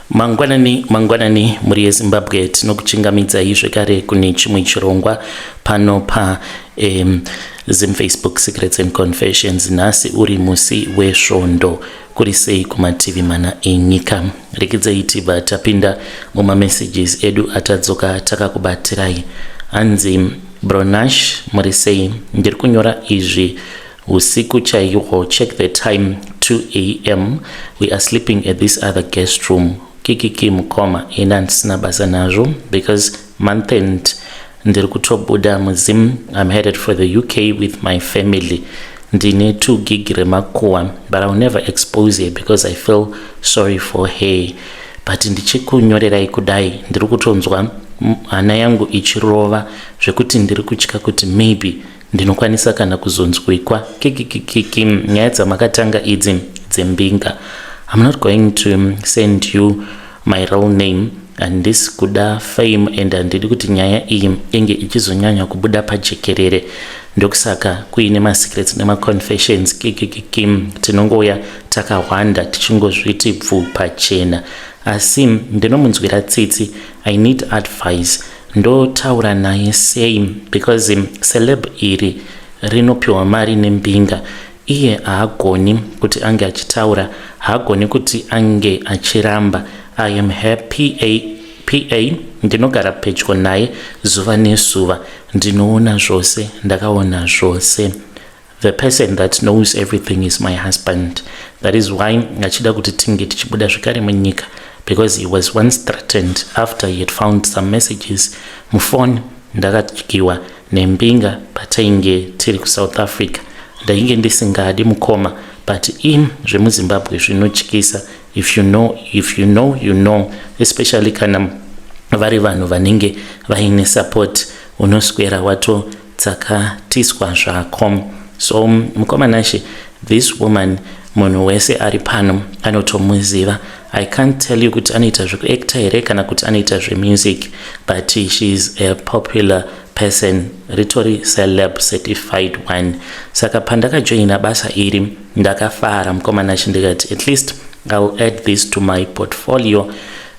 Mangwanani, mangwanani mhuri yeZimbabwe, tinokuchingamidzai zvekare kune chimwe chirongwa pano pa Zim Facebook Secrets and Confessions. Nhasi uri musi weSvondo, kuri sei kumativi mana enyika? Rekedzai tibva tapinda mumamessages edu atadzoka takakubatirai. Hanzi Bronash, muri sei? Ndiri kunyora izvi usiku chaihwo. Check the time, 2 a.m. We are sleeping at this other guest room. Kikiki mukoma, ina handisina basa nazvo because month end ndiri kutobuda muZim. I'm headed for the UK with my family. Ndine 2 gig remakuwa, but I'll never expose her because I feel sorry for her. But ndichikunyorerai kudai, ndiri kutonzwa hana yangu ichirova zvekuti ndiri kutya kuti maybe ndinokwanisa kana kuzonzwikwa. Kikikikiki, nyaya dzamakatanga idzi dzembinga, I'm not going to send you my real name. Handisi kuda fame and handidi kuti nyaya iyi inge ichizonyanya kubuda pajekerere. Ndokusaka kuine masecrets nemaconfessions. Kikikiki, tinongouya takahwanda tichingozviti pfu pachena, asi ndinomunzwira tsitsi. I need advice. Ndotaura naye sei? Because celeb iri rinopiwa mari nembinga. Iye haagoni kuti ange achitaura, haagoni kuti ange achiramba. I am her PA, PA. Ndinogara pedyo naye zuva nezuva, ndinoona zvose, ndakaona zvose. The person that knows everything is my husband. That is why achida kuti tinge tichibuda zvekare munyika, because he was once threatened after he had found some messages mufoni. Ndakadyiwa nembinga patainge tiri kuSouth Africa. Ndainge ndisingadi mukoma, but im zvemuZimbabwe zvinotyisa. If you know, if you know, you know, especially kana vari vanhu vanenge vaine support, unoswera watotsakatiswa zvako. So mukoma Nashe, this woman, munhu wese ari pano anotomuziva. I can't tell you kuti anoita zvekuacta here kana kuti anoita zvemusic, but she is a popular person, ritori celeb, certified one. Saka pandakajoina basa iri ndakafara, mukoma Nashe, ndikati at least I'll add this to my portfolio.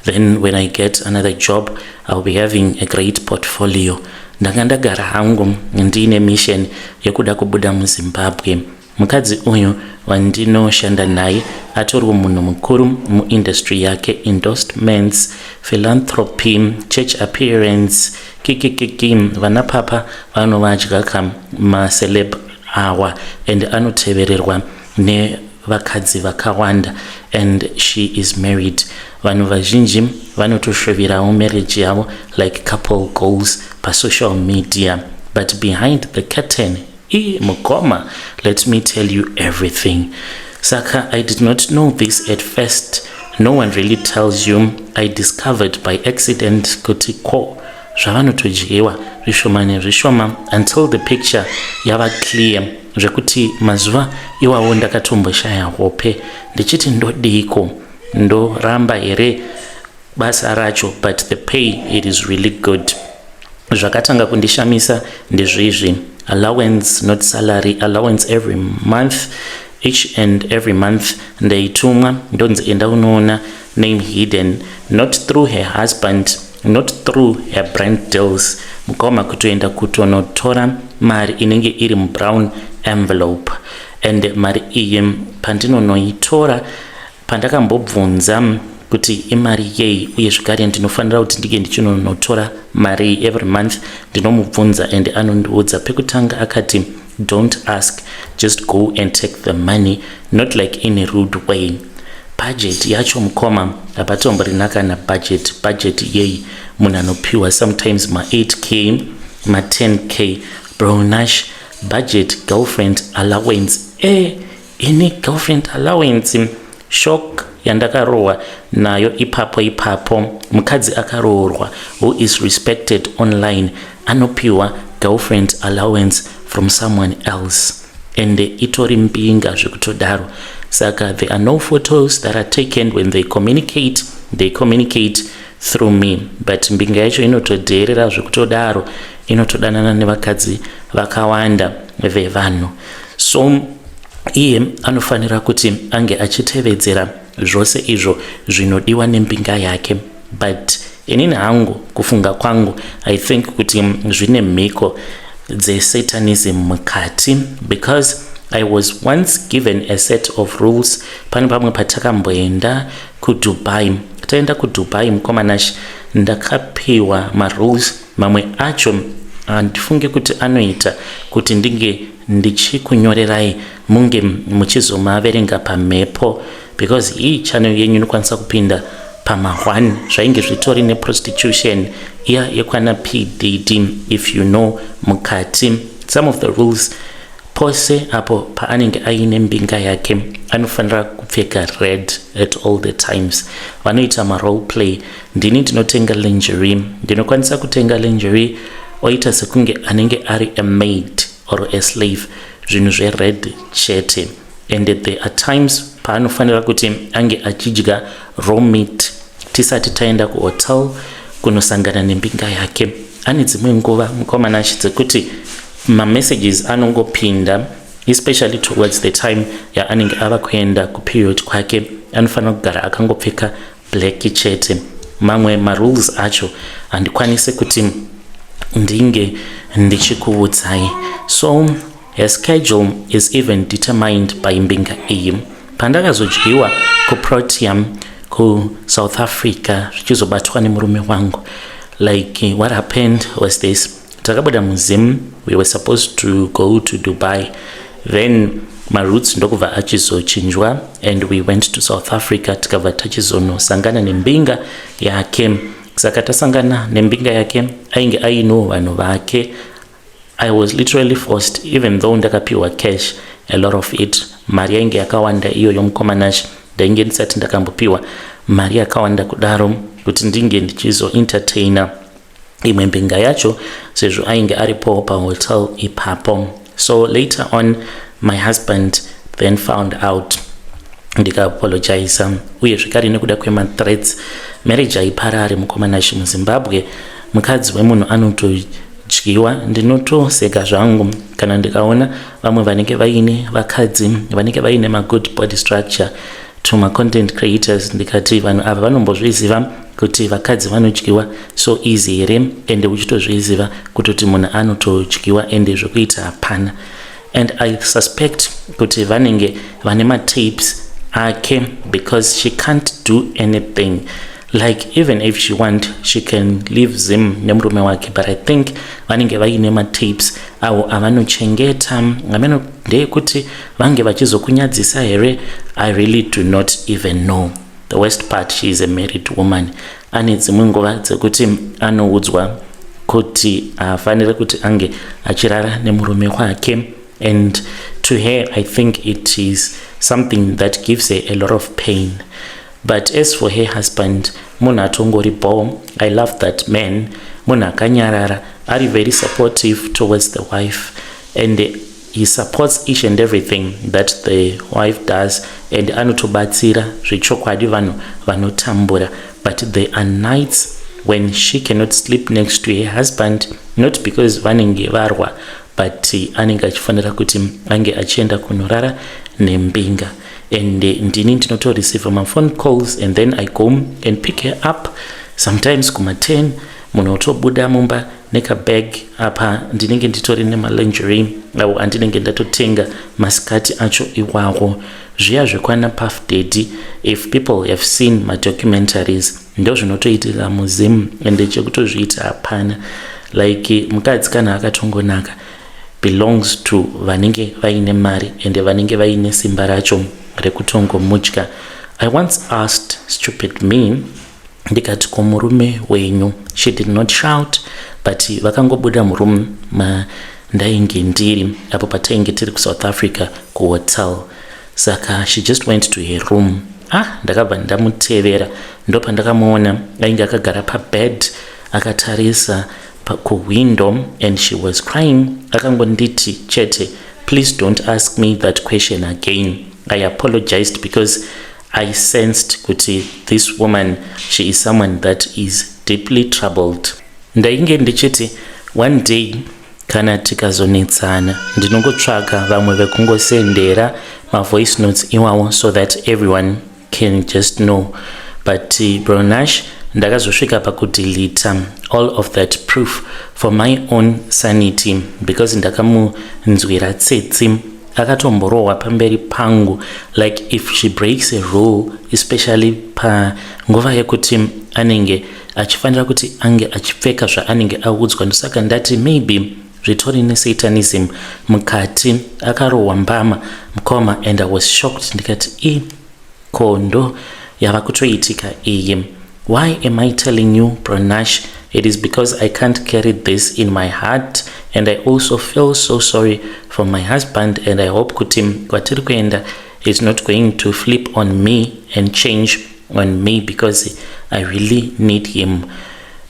Then when I get another job, I'll be having a great portfolio. Ndanga ndagara hangu ndiine mission yekuda kubuda muZimbabwe. Mukadzi uyu wandinoshanda naye atoriwo munhu mukuru muindustry yake, endorsements, philanthropy, church appearance. Kikikiki, vana papa vanovadya kamaceleb awa, and anotevererwa nevakadzi vakawanda, and she is married. Vanhu vazhinji vanotoshuvirawo marriage yavo, like couple goals pasocial media, but behind the curtain, i mukoma, let me tell you everything. Saka I did not know this at first. No one really tells you. I discovered by accident kuti ko zvavanotodyiwa zvishoma nezvishoma until the picture yava clear, zvekuti mazuva iwawo ndakatomboshaya hope ndichiti ndodiko, ndoramba here basa racho? But the pay, it is really good. Zvakatanga kundishamisa ndezvizvi: allowance, not salary, allowance every month, each and every month. Ndaitumwa, ndonzi enda unoona, name hidden, not through her husband, not through her brand deals, mukoma, kutoenda kutonotora mari inenge iri mubrown envelope. And mari iyi pandinonoitora, pandakambobvunza kuti imari yei uye zvekare ndinofanira kuti ndinge ndichinonotora mari every month, ndinomubvunza and anondiudza. Pekutanga akati, "Don't ask, just go and take the money," not like in a rude way. Budget yacho, mukoma, hapatomborina kana budget. Budget yei? Munhu anopiwa sometimes ma8K, ma10K. Bro Nash, budget, girlfriend allowance. Ini girlfriend allowance, shock yandakarohwa nayo ipapo ipapo. Mukadzi akaroorwa who is respected online anopiwa girlfriend allowance from someone else, and itori mbinga zvekutodaro. Saka there are no photos that are taken. When they communicate, they communicate through me, but mbinga yacho inotodheerera zvekutodaro, inotodanana nevakadzi vakawanda vevanhu. So iye anofanira kuti ange achitevedzera Zvose izvo zvinodiwa nembinga yake, but inini hangu, kufunga kwangu, I think kuti zvine mhiko dzesatanism mukati, because I was once given a set of rules. Pane pamwe patakamboenda kuDubai. Taenda kuDubai, mukomanashi, ndakapiwa marules mamwe acho. Handifunge kuti anoita kuti ndinge ndichikunyorerai munge muchizomaverenga pamhepo, because hii channel yenyu inokwanisa kupinda pama1. Zvainge zvitori neprostitution iya yekwana PDD, if you know, mukati. Some of the rules: pose apo paanenge aine mbinga yake, anofanira kupfeka red at all the times. Vanoita marole play. Ndini ndinotenga lingerie, ndinokwanisa kutenga lingerie, oita sekunge anenge ari a maid or a slave, zvinhu zvered chete. And there are times paanofanira kuti ange achidya raw meat tisati taenda kuhotel kunosangana nembinga yake. Ane dzimwe nguva, mukomanashi, dzekuti mamessages anongopinda, especially towards the time yaanenge ava kuenda kuperiod kwake, anofanira kugara akangopfeka black chete. Mamwe marules acho handikwanisi kuti ndinge ndichikuudzai. So her schedule is even determined by mbinga iyi. Pandakazodyiwa kuProtea kuSouth Africa, zvichizobatwa nemurume wangu, like, what happened was this: takabuda muZim, we were supposed to go to Dubai, then maroutes ndokubva achizochinjwa and we went to South Africa. Tikabva tachizonosangana nembinga yake. Saka tasangana nembinga yake, ainge aino vanhu vake. I was literally forced, even though ndakapiwa cash, a lot of it. Mari yainge yakawanda iyoyo, mukomanashi. Ndainge ndisati ndakambopiwa mari yakawanda kudaro kuti ndinge ndichizoentertaina imwe mbinga yacho, sezvo ainge aripo pahotel ipapo. So later on my husband then found out, ndikaapologiza, uye zvekare nekuda kwemathreats. Marriage haiparari, mukomanashi. MuZimbabwe mukadzi wemunhu anotodyiwa. Ndinotoseka zvangu kana ndikaona vamwe vanenge vaine vakadzi vanenge vaine magood body structure, to macontent creators, ndikati vanhu ava vanombozviziva kuti vakadzi vanodyiwa so easy here? Ende uchitozviziva kutoti munhu anotodyiwa, ende zvokuita hapana. And I suspect kuti vanenge vane matapes ake, because she can't do anything. Like, even if she want, she can leave Zim nemurume wake, but I think vanenge vaine matapes avo avanochengeta. Ameno ndeyekuti vange vachizokunyadzisa here? I really do not even know. The worst part, she is a married woman. Ane dzimwe nguva dzekuti anoudzwa kuti haafaniri kuti ange achirara nemurume wake, and to her I think it is something that gives her a lot of pain. But as for her husband, munhu atongori bo. I love that man. Munhu akanyarara, ari very supportive towards the wife, and he supports each and everything that the wife does, and anotobatsira zvechokwadi vanhu vanotambura. But there are nights when she cannot sleep next to her husband, not because vanenge varwa, but anenge achifanira kuti ange achienda kunorara nembinga, and ndini ndinotoreceive maphone calls and then I go and pick her up sometimes kuma10. Munhu otobuda mumba nekabag. Apa ndinenge nditori nemalingerie avo andinenge ndatotenga masikati acho iwawo. Zviya zvekwana Puff Daddy, if people have seen madocumentaries, ndo zvinotoitika muZim, ende chekutozviita hapana. Like, mukadzi kana akatongonaka belongs to vanenge vaine mari, ende vanenge vaine simba racho rekutongomudya. I once asked, stupid me, ndikati, "Kumurume wenyu?" She did not shout, but vakangobuda muroom mandainge ndiri apo patainge tiri kuSouth Africa kuhotel. Saka she just went to her room. Ah, ndakabva ndamutevera. Ndopandakamuona ainge akagara pabed, akatarisa kuwindow, and she was crying. Akangonditi chete, "Please don't ask me that question again." I apologized because I sensed kuti this woman, she is someone that is deeply troubled. Ndainge ndichiti one day kana tikazonetsana, ndinongotsvaga vamwe vekungosendera mavoice notes iwawo so that everyone Can just know. But Bro Nash, ndakazosvika pakudeleta all of that proof for my own sanity because ndakamunzwira tsitsi. Akatomborohwa pamberi pangu. Like, if she breaks a rule, especially panguva yekuti anenge achifanira kuti ange achipfeka zvaanenge audzwa, ndosaka ndati maybe zvitori nesatanism mukati. Akarohwa mbama, mukoma, and I was shocked. Ndikati, "I kondo yava kutoitika iyi." Why am I telling you, Bro Nash? It is because I can't carry this in my heart, and I also feel so sorry for my husband, and I hope kuti kwatiri kuenda is not going to flip on me and change on me, because I really need him,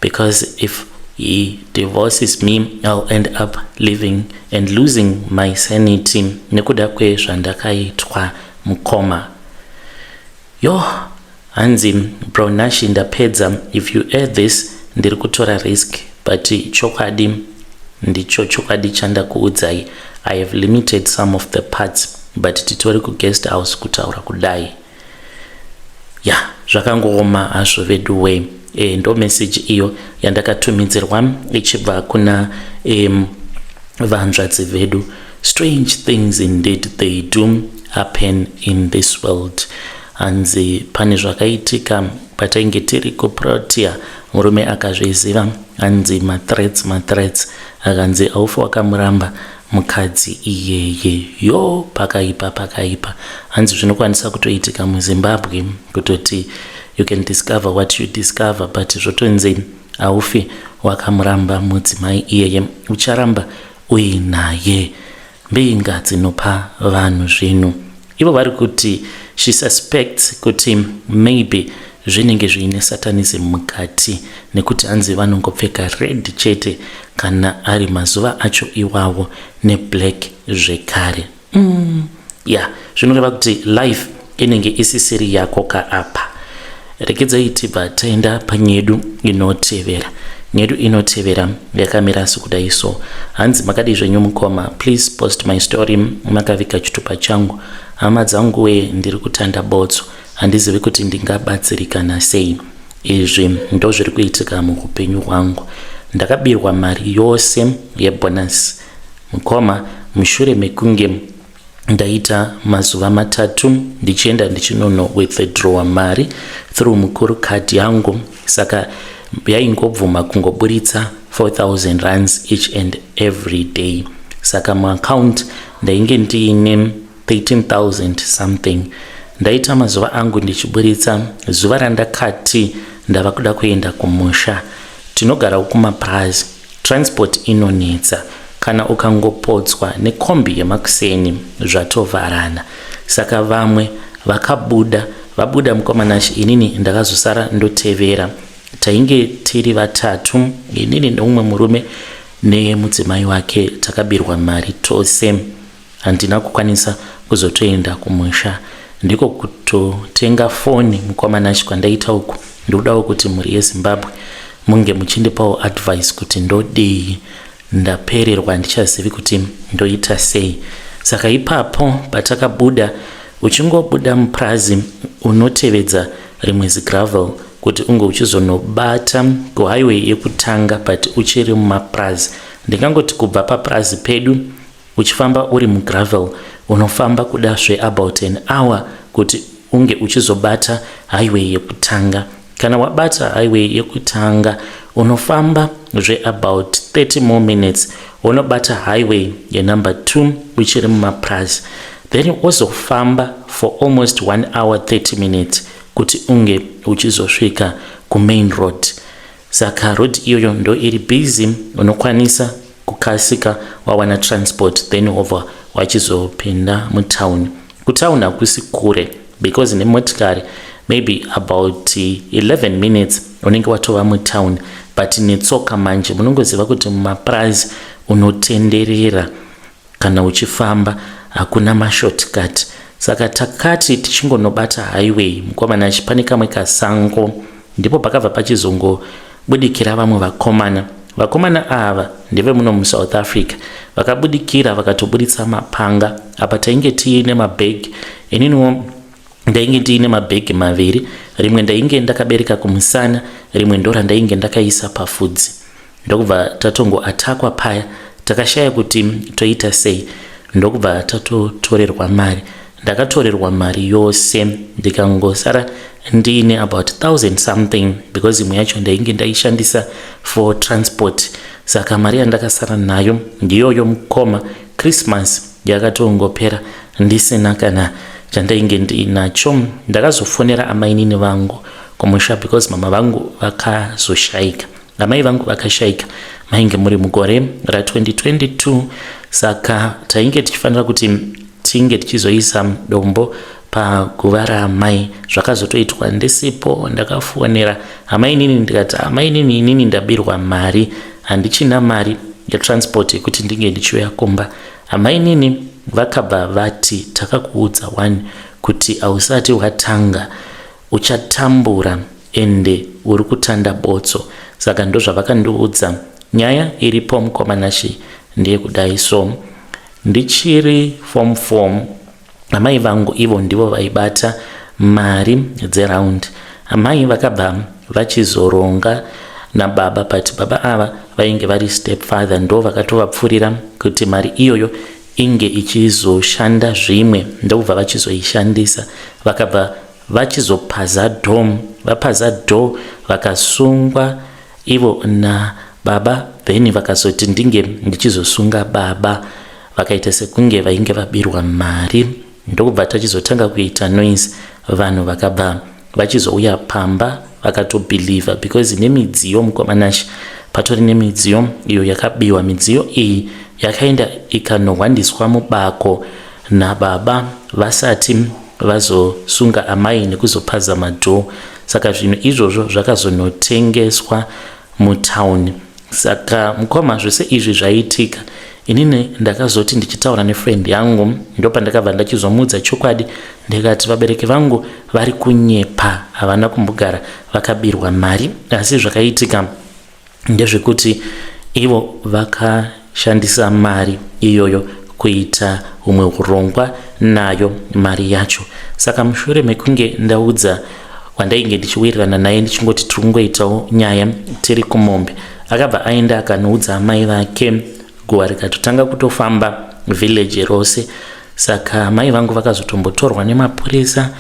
because if he divorces me, I'll end up living and losing my sanity nekuda kwezvandakaitwa, mukoma. Yo, hanzi, "Bro Nash, ndapedza. If you add this, ndiri kutora risk, but chokwadi ndicho chokwadi chandakuudzai. I have limited some of the parts, but titori kuguest house kutaura kudai." Ya, zvakangooma hazvo vedu way. Ndo message iyo yandakatumidzirwa ichibva kuna vanzvadzi vedu. Strange things indeed, they do happen in this world. Hanzi pane zvakaitika patainge tiri kuProtea. Murume akazviziva. Hanzi mathreats, mathreats. Akanzi haufi wakamuramba mukadzi iyeye. Yo, pakaipa, pakaipa. Hanzi zvinokwanisa kutoitika muZimbabwe, kutoti you can discover what you discover, but zvotonzi haufi wakamuramba mudzimai iyeye, ucharamba uinaye. Mbinga dzinopa vanhu zvinhu. Ivo vari kuti she suspects kuti maybe zvinenge zviine satanism mukati, nekuti hanzi vanongopfeka red chete kana ari mazuva acho iwawo, neblack zvekare. Ya, zvinoreva kuti life inenge isisiri yako kaapa. Regedzai tibva taenda panyedu inotevera. Nyedu inotevera yakamira sekudai so. Hanzi, "Makadii zvenyu mukoma? Please post my story. Makaviga chitupa changu. Hama dzanguwe, ndiri kutanda botso, handizivi kuti ndingabatsirikana sei. Izvi ndo zviri kuitika muupenyu hwangu. Ndakabirwa mari yose yebonus, mukoma, mushure mekunge ndaita mazuva 3 ndichienda ndichinono withdrawa mari through Mukuru card yangu. Saka yaingobvuma kungoburitsa 4000 rands each and every day. Saka muaccount ndainge ndiine 13,000 something. Ndaita mazuva angu ndichiburitsa. Zuva randakati ndava kuda kuenda kumusha, tinogarawo kumapurazi, transport inonetsa. Kana ukangopotswa nekombi yemakuseni, zvatovharana. Saka vamwe vakabuda, vabuda, mukoma Nash, inini ndakazosara ndotevera. Tainge tiri vatatu, inini neumwe murume nemudzimai wake. Takabirwa mari tose. Handina kukwanisa kuzotoenda kumusha, ndiko kutotenga foni, mukoma Nash, kwandaita uku. Ndikudawo kuti mhuri yeZimbabwe munge muchindipawo advice kuti ndodii. Ndapererwa, handichazivi kuti ndoita sei." Saka ipapo patakabuda, uchingobuda mupurazi, unotevedza rimwe zigravel kuti unge uchizonobata kuhighway yekutanga, but uchiri mumapurazi. Ndingangoti kubva papurazi pedu uchifamba uri mugravel, unofamba kuda zveabout an hour kuti unge uchizobata highway yekutanga. Kana wabata highway yekutanga, unofamba zveabout 30 more minutes, unobata highway yenumber 2 uchiri mumapurazi. Then wozofamba for almost 1 hour 30 minutes kuti unge uchizosvika kumain road. Saka road iyoyo ndo iri busy, unokwanisa kukasika wawana transport, then wobva wachizopinda mutauni. Kutauni hakusi kure, because nemotikari maybe about 11 minutes unenge watova mutauni, but netsoka manje, munongoziva kuti mumapurazi unotenderera kana uchifamba, hakuna mashortcut. Saka takati tichingonobata highway, mukoma Nash, pane kamwe kasango, ndipo pakabva pachizongobudikira vamwe vakomana. Vakomana ava ndevemuno muSouth Africa. Vakabudikira, vakatoburitsa mapanga. Apa tainge tiine mabhegi. Ininiwo Ndainge ndiine mabhegi maviri, rimwe ndainge ndakabereka kumusana, rimwe ndorandainge ndakaisa pafudzi. Ndokubva tatongoatakwa paya, takashaya kuti toita sei, ndokubva tatotorerwa mari. Ndakatorerwa mari yose ndikangosara ndiine about 1000 something because imwe yacho ndainge ndaishandisa for transport. Saka mari yandakasara nayo ndiyoyo mukoma. Christmas yakatongopera ndisina kana chandainge ndinacho. Ndakazofonera amainini vangu kumusha because mama vangu vakazoshaika. Amai vangu vakashaika mainge muri mugore ra2022, saka tainge tichifanira kuti tinge tichizoisa dombo paguva raamai. Zvakazotoitwa ndisipo. Ndakafonera amainini ndikati, "Amainini, inini ndabirwa mari, handichina mari yetransport yekuti ndinge ndichiuya kumba." Amainini vakabva vati, "Takakuudza wani kuti hausati watanga, uchatambura, ende uri kutanda botso." Saka ndozvavakandiudza. Nyaya iripo, mukoma Nashe, ndeyekudai. So ndichiri form 4, amai vangu ivo ndivo vaibata mari dzeround. Amai vakabva vachizoronga nababa, but baba ava vainge vari step father, ndo vakatovapfurira kuti mari iyoyo inge ichizoshanda zvimwe, ndokubva vachizoishandisa. Vakabva vachizopaza door. Vapaza door, vakasungwa ivo nababa. Then vakazoti ndinge ndichizosunga baba, vakaita sekunge vainge vabirwa mari. Ndokubva tachizotanga kuita noise, vanhu vakabva vachizouya pamba, vakatobelieva because nemidziyo, mukoma Nashe, patori nemidziyo iyo yakabiwa. Midziyo iyi yakaenda ikanohwandiswa mubako nababa vasati vazosunga amai nekuzopaza madoor. Saka zvinhu izvozvo zvakazonotengeswa mutauni. Saka mukoma, zvese izvi zvaitika, inini ndakazoti ndichitaura nefriend yangu, ndopandakabva ndachizomudza chokwadi. Ndikati vabereki vangu vari kunyepa, havana kumbogara vakabirwa mari, asi zvakaitika ndezvekuti ivo vakashandisa mari iyoyo kuita humwe urongwa nayo mari yacho. Saka mushure mekunge ndaudza wandainge ndichiwirirana naye, ndichingoti tiri kungoitawo nyaya tiri kumombe, akabva aenda akanoudza amai vake. Guva rikatotanga kutofamba village rose. Saka mai vangu vakazotombotorwa nemapurisa,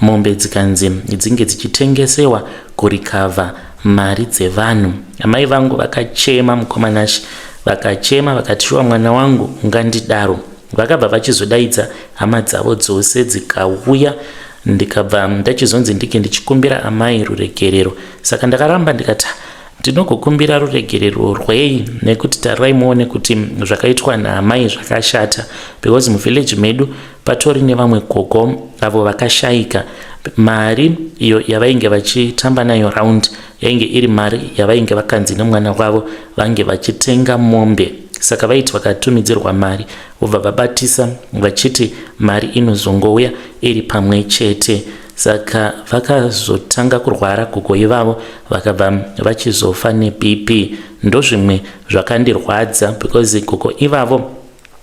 mombe dzikanzi dzinge dzichitengesewa kurecover mari dzevanhu. Amai vangu vakachema, mukoma Nashe, vakachema, vakati, "Shuwa mwana wangu ungandidaro?" Vakabva vachizodaidza hama dzavo dzose dzikauya. Ndikabva ndachizonzi ndike ndichikumbira amai ruregerero. Saka ndakaramba, ndikati, "Ndinogokumbira ruregerero rwei? Nekuti tarirai muone kuti zvakaitwa naamai zvakashata," because muvillage medu patori nevamwe gogo avo vakashayika. Mari iyo yavainge vachitamba nayo round yainge iri mari yavainge vakanzi nemwana wavo vange vachitenga mombe. Saka vaiti vakatumidzirwa mari, vobva vabatisa vachiti mari inozongouya iri pamwe chete. Saka vakazotanga kurwara gogo ivavo, vakabva vachizofa neBP. Ndozvimwe zvakandirwadza because gogo ivavo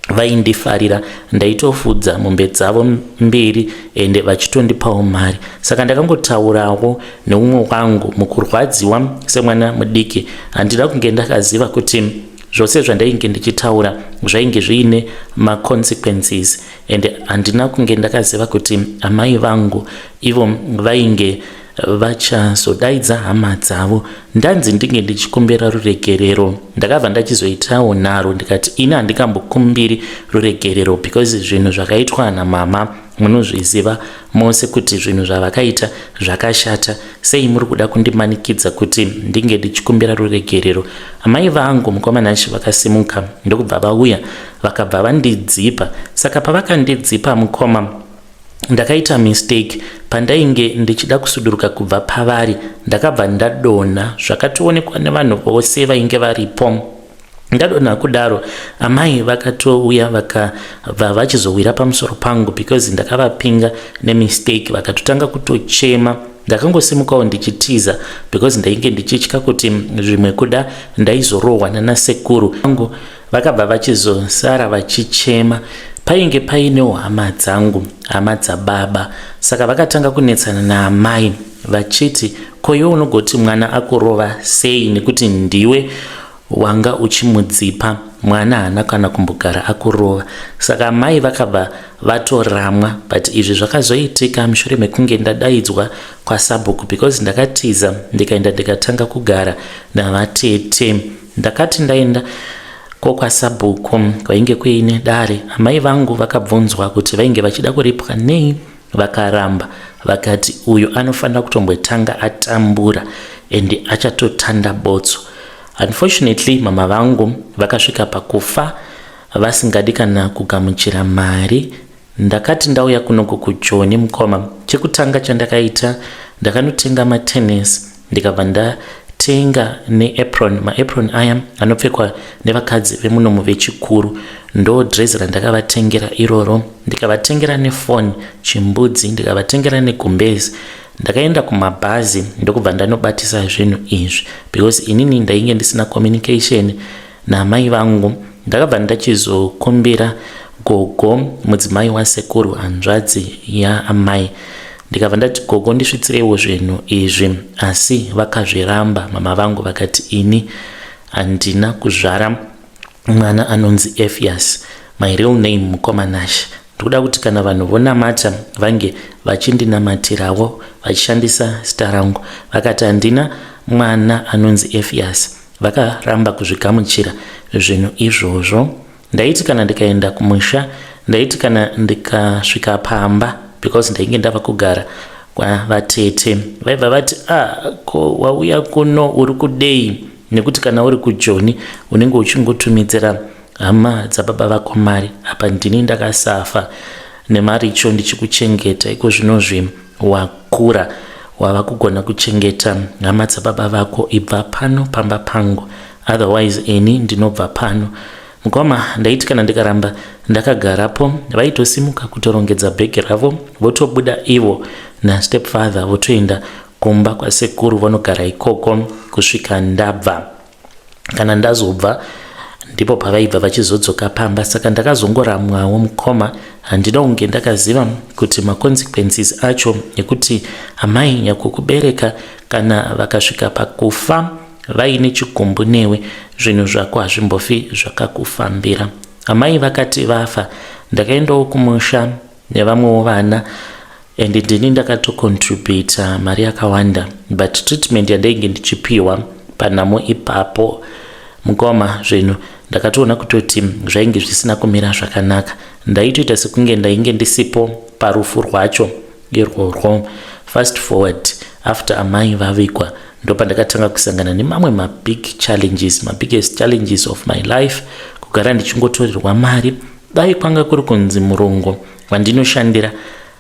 vaindifarira, ndaitofudza mombe dzavo mbiri ende vachitondipawo mari. Saka ndakangotaurawo neumwe wangu mukurwadziwa semwana mudiki. Handina kunge ndakaziva kuti zvose zvandainge ndichitaura zvainge zviine maconsequences, and handina kunge ndakaziva kuti amai vangu ivo vainge vachazodaidza hama dzavo ndanzi ndinge ndichikumbira ruregerero. Ndakabva ndachizoitawo nharo, ndikati ini handikambokumbiri ruregerero because zvinhu zvakaitwa namama munozviziva mose kuti zvinhu zvavakaita zvakashata. Sei muri kuda kundimanikidza kuti ndinge ndichikumbira ruregerero? Amai vangu, mukoma Nashe, vakasimuka ndokubva vauya, vakabva vandidzipa. Saka pavakandidzipa, mukoma, ndakaita mistake. Pandainge ndichida kusuduruka kubva pavari, ndakabva ndadonha, zvakatoonekwa nevanhu vose vainge varipo. Ndadonha kudaro, amai vakatouya, vakabva vachizowira pamusoro pangu because ndakavapinga nemistake. Vakatotanga kutochema. Ndakangosimukawo ndichitiza because ndainge ndichitya kuti zvimwe kuda ndaizorohwa nanasekuru angu. Vakabva vachizosara vachichema. Painge painewo hama dzangu, hama dzababa. Saka vakatanga kunetsana naamai vachiti ko iwe unogoti mwana akurova sei nekuti ndiwe wanga uchimudzipa mwana haana kana kumbogara akurova. Saka amai vakabva vatoramwa but izvi zvakazoitika mushure mekunge ndadaidzwa kwasabhuku because ndakatiza ndikaenda ndikatanga kugara navatete. Ndakati ndaenda ko kwasabhuku kwainge kuine dare amai vangu vakabvunzwa kuti vainge vachida kuripwa nei vakaramba vakati uyu anofanira kutombotanga atambura and achatotanda botso. Unfortunately mama vangu vakasvika pakufa vasingadi kana kugamuchira mari. Ndakati ndauya kunoku kuJoni mukoma, chekutanga chandakaita ndakanotenga matennis ndikabva ndatenga neapron. Maapron aya anopfekwa nevakadzi vemunomu vechikuru, ndo dress randakavatengera iroro, ndikavatengera nefoni chimbudzi, ndikavatengera negumbezi. Ndakaenda kumabhazi ndokubva ndanobatisa zvinhu izvi because inini ndainge ndisina communication naamai vangu. Ndakabva ndachizokumbira gogo mudzimai wasekuru hanzvadzi yaamai, ndikabva ndati gogo ndisvitsireiwo zvinhu izvi, asi vakazviramba. Mama vangu vakati ini handina kuzvara mwana anonzi Ephias, my real name mukoma Nash. Ndikuda kuti kana vanhu vonamata vange vachindinamatirawo vachishandisa zita rangu. Vakati handina mwana anonzi Ephias. Vakaramba kuzvigamuchira zvinhu izvozvo. Ndaiti kana ndikaenda kumusha, ndaiti kana ndikasvika pamba because ndainge ndava kugara kwavatete, vaibva vati ah, ko wauya kuno uri kudei? Nekuti kana uri kuJoni unenge uchingotumidzira hama dzababa vako mari, apa ndini ndakasafa nemaricho ndichikuchengeta, iko zvinozvi wakura wava kugona kuchengeta hama dzababa vako, ibva pano pamba pangu otherwise ini ndinobva pano. Mukoma, ndaiti kana ndikaramba ndakagarapo vaitosimuka kutorongedza bhegi ravo votobuda ivo nastepfather votoenda kumba kwasekuru vonogara ikoko kusvika ndabva. Kana ndazobva ndipo pavaibva vachizodzoka pamba. Saka ndakazongoramwawo mukoma, handina kunge ndakaziva kuti maconsequences acho ekuti amai nyakukubereka kana vakasvika pakufa vaine chigumbu newe, zvinhu zvako hazvimbofi zvakakufambira. Amai vakati vafa ndakaendawo kumusha nevamwewo vana and ndini ndakatocontributa mari yakawanda, but treatment yandainge ndichipiwa panhamo ipapo mukoma, zvinhu ndakatoona kutoti zvainge zvisina kumira zvakanaka. Ndaitoita sekunge ndainge ndisipo parufu rwacho irworwo. Fast forward, after amai vavigwa ndopandakatanga kusangana nemamwe mabig challenges, mabiggest challenges of my life, kugara ndichingotorerwa mari. Dai kwanga kuri kunzi murungu wandinoshandira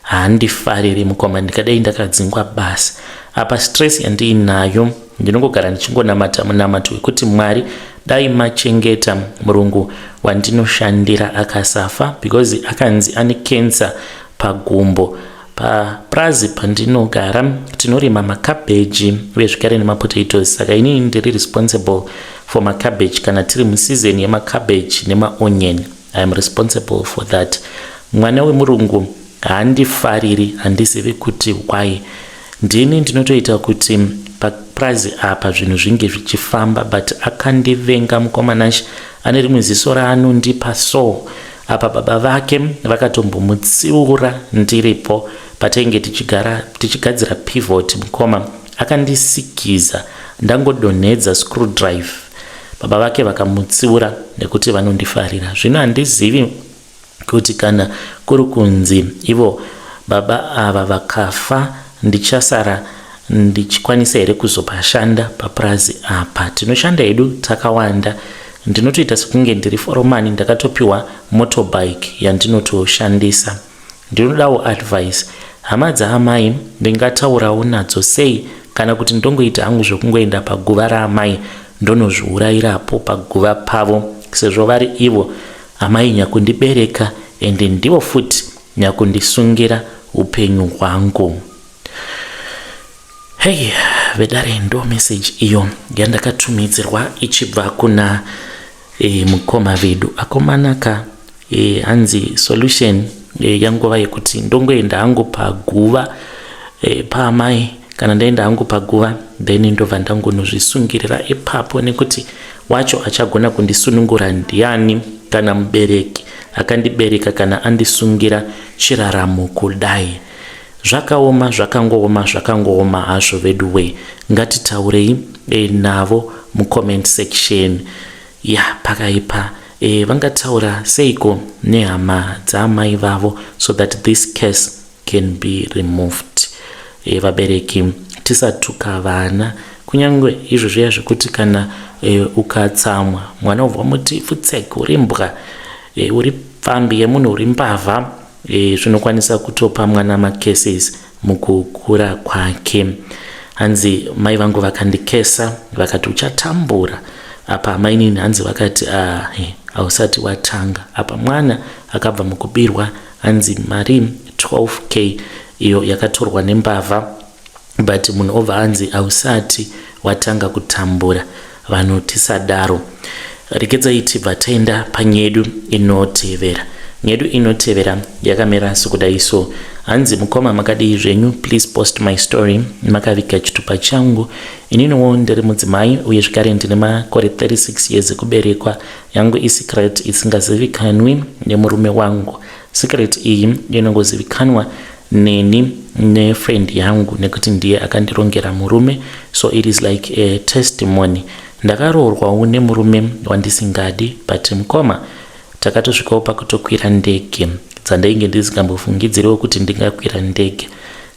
haandifariri mukoma, ndikadai ndakadzingwa basa. Apa stress yandiinayo, ndinongogara ndichingonamata munamato wekuti Mwari dai machengeta murungu wandinoshandira akasafa, because akanzi ane cancer pagumbo. Paprazi pandinogara tinorima makabheji uye zvekare nemapotatoes, saka inini ndiri responsible for macabbage. Kana tiri museason yemacabbage nemaonion, I am responsible for that. Mwana wemurungu haandifariri, handizivi kuti why. Ndini ndinotoita kuti paprazi apa zvinhu zvinge zvichifamba, but akandivenga mukoma Nash, ane rimwe ziso raanondipa. So apa baba vake vakatombomutsiura ndiripo patainge tichigara tichigadzira pivot. Mukoma, akandisikiza ndangodonhedza screwdrive, baba vake vakamutsiura nekuti vanondifarira. Zvino handizivi kuti kana kuri kunzi ivo baba ava vakafa ndichasara ndichikwanisa here kuzopashanda papurazi apa. Tinoshanda hedu takawanda, ndinotoita sekunge ndiri foromani, ndakatopiwa motorbike yandinotoshandisa. Ndinodawo advice, hama dzaamai ndingataurawo nadzo sei, kana kuti ndongoita hangu zvekungoenda paguva raamai ndonozviurayirapo paguva pavo, sezvo vari ivo amai nyakundibereka ende ndivo futi nyakundisungira upenyu hwangu. Hei vedare, ndo message iyo yandakatumidzirwa ichibva kuna e, mukoma vedu akomana ka e, hanzi solution e, yanguva yekuti ndongoenda hangu paguva e, paamai. Kana ndaenda hangu paguva, then ndobva ndangonozvisungirira ipapo, nekuti wacho achagona kundisunungura ndiani kana mubereki akandibereka kana andisungira chiraramo kudai? Zvakaoma, zvakangooma, zvakangooma hazvo vedu we. Ngatitaurei navo mucomment section. Ya, pakaipa. Vangataura seiko nehama dzaamai vavo so that this case can be removed? Vabereki, tisatuka vana, kunyange izvo zviya zvekuti kana ukatsamwa mwana ubva muti futsek, uri mbwa, uri pfambi yemunhu, uri mbavha, zvinokwanisa kutopa mwana macurses mukukura kwake. Hanzi mai vangu vakandikesa vakati uchatambura. Apa mainini hanzi vakati ah, hausati watanga. Apa mwana akabva mukubirwa hanzi mari 12K iyo yakatorwa nembavha, but munhu obva anzi hausati watanga kutambura. Vanhu tisadaro. Regedzai tibva taenda panyedu inotevera. Nyedu inotevera yakamira sokudai so. Hanzi, mukoma, makadii zvenyu? Please post my story makaviga chitupa changu. Ininiwo ndiri mudzimai uye zvekare ndine makore 36 years ekuberekwa. Yangu isecret isingazivikanwi nemurume wangu. Secret iyi inongozivikanwa neni nefriend yangu nekuti ndiye akandirongera murume, so it is like a testimony. Ndakaroorwawo nemurume wandisingadi, but mukoma, takatosvikawo pakutokwira ndege dzandainge ndisingambofungidziriwo kuti ndingakwira ndege.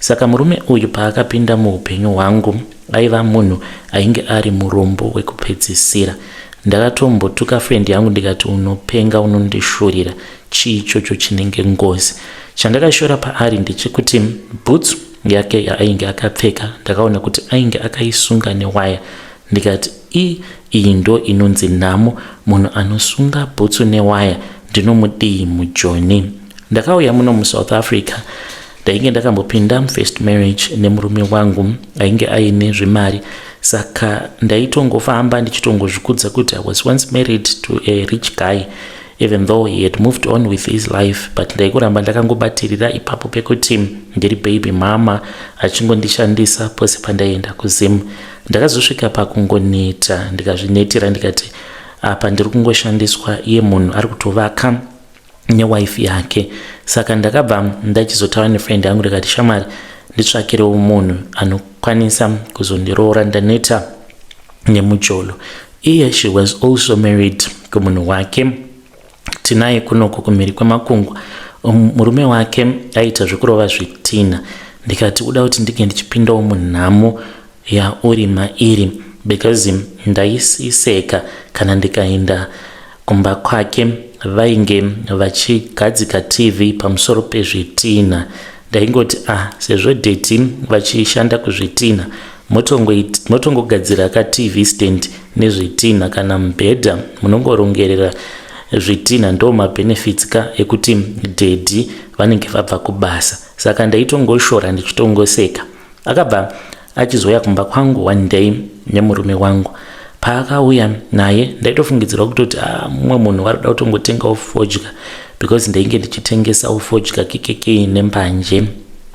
Saka murume uyu paakapinda muupenyu hwangu, aiva munhu ainge ari murombo wekupedzisira. Ndakatombotuka friend yangu ndikati, "Unopenga, unondishurira chii ichocho chinenge ngozi?" Chandakashora paari ndechekuti bhutsu yake yaainge akapfeka, ndakaona kuti ainge akaisunga newaya. Ndikati, "I iyi ndo inonzi nhamo. Munhu anosunga bhutsu newaya ndinomudii mujoni?" Ndakauya muno muSouth Africa. Ndainge ndakambopinda mufirst marriage nemurume wangu ainge aine zvemari, saka ndaitongofamba ndichitongozvikudza kuti I was once married to a rich guy, even though he had moved on with his life, but ndaikuramba ndakangobatirira ipapo pekuti ndiri baby mama, achingondishandisa pose pandaienda kuZim. Ndakazosvika pakungoneta, ndikazvinetera, ndikati apa ndiri kungoshandiswa, iye munhu ari kutovaka newife yake. Saka ndakabva ndachizotaura nefriend yangu ndikati, "Shamwari, nditsvakirewo munhu anokwanisa kuzondiroora, ndaneta nemujolo." Iye, she was also married kumunhu wake tinaye kunoko kumhiri kwemakungwa. Murume wake aita zvekurova zvitina. Ndikati, "Uda kuti ndinge ndichipindawo munhamo yauri mairi?" Because ndaisiseka kana ndikaenda kumba kwake, vainge vachigadzika TV pamusoro pezvitina. Ndaingoti, ah, sezvo daddy vachishanda kuzvitina, motongogadzira kaTV stand nezvitina, kana mubhedha munongorongerera zvitina. Ndo mabenefits ka ekuti daddy vanenge vabva kubasa. Saka ndaitongoshora ndichitongoseka. Akabva achizouya kumba kwangu one day nemurume wangu. Paakauya naye, ndaitofungidzirwa kutoti ah, mumwe munhu vari kuda kutongotengawo fodya, because ndainge ndichitengesawo fodya kikekei nembanje,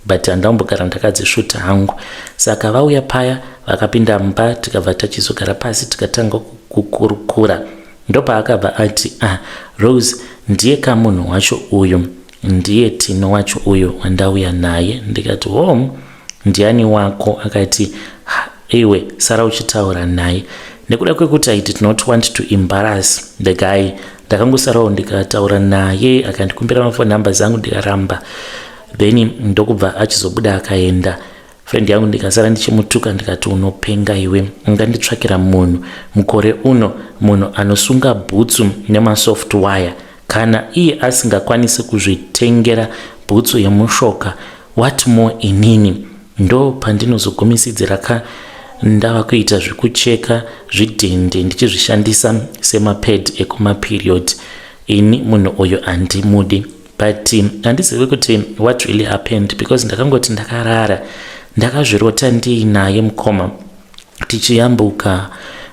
but handambogara ndakadzisvuta hangu. Saka vauya paya, vakapinda mumba, tikabva tachizogara pasi, tikatanga kukurukura. Ndopaakabva ati, "Ah, Rose, ndiye kamunhu wacho uyu, ndiye Tino wacho uyu wandauya naye." Ndikati, "Ho, ndiani wako?" Akati, "Iwe sara uchitaura naye." Nekuda kwekuti I did not want to embarrass the guy, ndakangosarawo ndikataura naye. Akandikumbira mafone numbers angu, ndikaramba. Then ndokubva achizobuda akaenda friend yangu. Ndikasara ndichimutuka, ndikati, "Unopenga iwe, unganditsvakira munhu mukore uno, munhu anosunga bhutsu nemasoft wire? Kana iye asingakwanisi kuzvitengera bhutsu yemushoka, what more inini?" Ndo pandinozogumisidzira ka ndava kuita zvekucheka zvidhende ndichizvishandisa semapad ekumaperiod. Ini munhu uyu handimudi. But handizivi kuti what really happened, because ndakangoti ndakarara, ndakazvirota ndiinaye mukoma tichiyambuka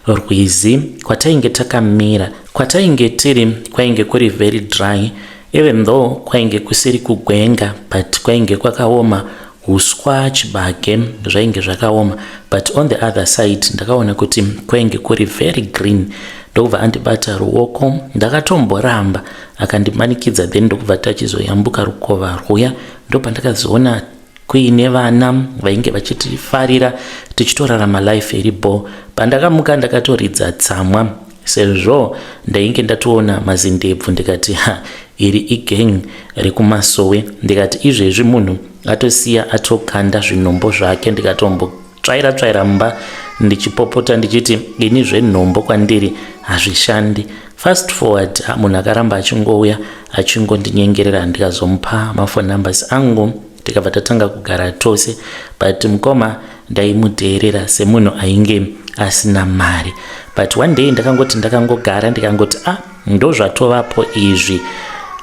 rwizi kwatainge takamira. Kwatainge tiri kwainge kuri very dry, even though kwainge kusiri kugwenga, but kwainge kwakaoma. Uswa, chibage zvainge zvakaoma, but on the other side ndakaona kuti kwainge kuri very green. Ndokubva andibata ruoko. Ndakatomboramba, akandimanikidza. Then ndokubva tachizoyambuka rukova rwuya. Ndopandakazoona kuine vana vainge vachitifarira, tichitorarama life iribo. Pandakamuka ndakatoridza tsamwa, sezvo ndainge ndatoona mazindebvu. Ndikati, "Ha, iri igang rekumasowe." Ndikati, "Izvezvi munhu atosiya atokanda zvinombo zvake." Ndikatombotsvaira tsvaira mumba ndichipopota ndichiti, "Ini zvenhombo kwandiri hazvishandi." Fast forward, munhu akaramba achingouya achingondinyengerera. Ndikazomupa maphone numbers angu, tikabva tatanga kugara tose. But mukoma, ndaimudheerera semunhu ainge asina mari. But one day ndakangoti ndakangogara, ndikangoti, "Ah, ndo zvatovapo izvi,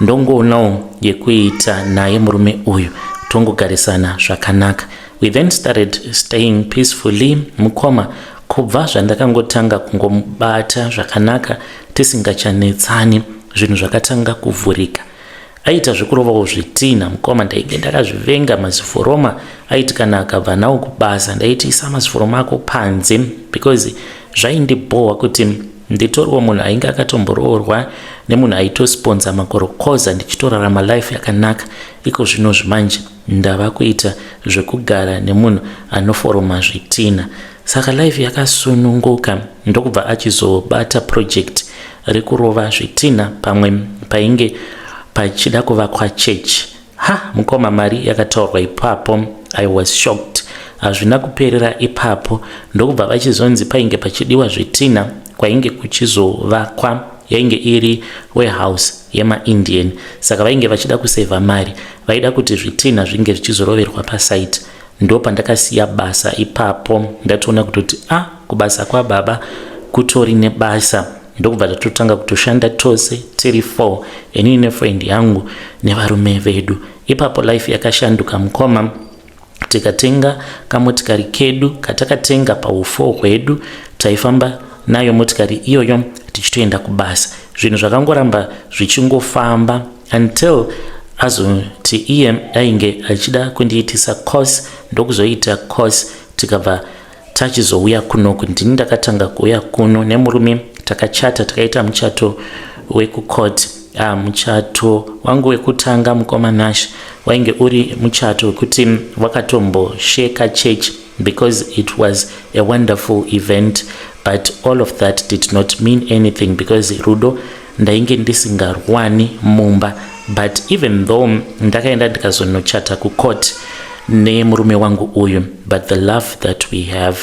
ndongoonawo yekuita naye murume uyu, tongogarisana zvakanaka." We then started staying peacefully, mukoma. Kubva zvandakangotanga kungomubata zvakanaka, tisingachanetsani, zvinhu zvakatanga kuvhurika. Aita zvekurovawo zvitina, mukoma. Ndainge ndakazvivenga maziforoma. Aiti kana akabva nawo kubasa, ndaiti, "Isa maziforoma ako panze," because zvaindibhohwa kuti nditoriwo munhu ainge akatomboroorwa nemunhu aitosponsa makorokoza, ndichitorarama life yakanaka. Iko zvino zvimanje ndava kuita zvekugara nemunhu anoforoma zvitina. Saka life yakasununguka. Ndokubva achizobata project rekurova zvitina pamwe painge pachida kuvakwa chechi. Ha, mukoma, mari yakataurwa ipapo, I was shocked. Hazvina kuperera ipapo. Ndokubva vachizonzi painge pachidiwa zvitina kwainge kuchizovakwa, yainge iri warehouse yemaIndian. Saka vainge vachida kusevha mari, vaida kuti zvitina zvinge zvichizoroverwa pasite. Ndo pandakasiya basa ipapo. Ndatoona kutoti, a ah, kubasa kwababa kutori nebasa. Ndokubva tatotanga kutoshanda tose tiri four, inini nefriend yangu nevarume vedu. Ipapo life yakashanduka, mukoma. Tikatenga kamotikari kedu katakatenga paufo hwedu. Taifamba nayo motikari iyoyo tichitoenda kubasa. Zvinhu zvakangoramba zvichingofamba until azoti iye ainge achida kundiitisa course. Ndokuzoita course, tikabva tachizouya kunoku. Ndini ndakatanga kuuya kuno nemurume. Takachata, takaita muchato wekucourt. Muchato wangu wekutanga, mukoma Nash, wainge uri muchato wekuti wakatombosheka church, because it was a wonderful event. But all of that did not mean anything, because rudo ndainge ndisingarwani mumba. But even though ndakaenda ndikazonochata kucourt nemurume wangu uyu, but the love that we have,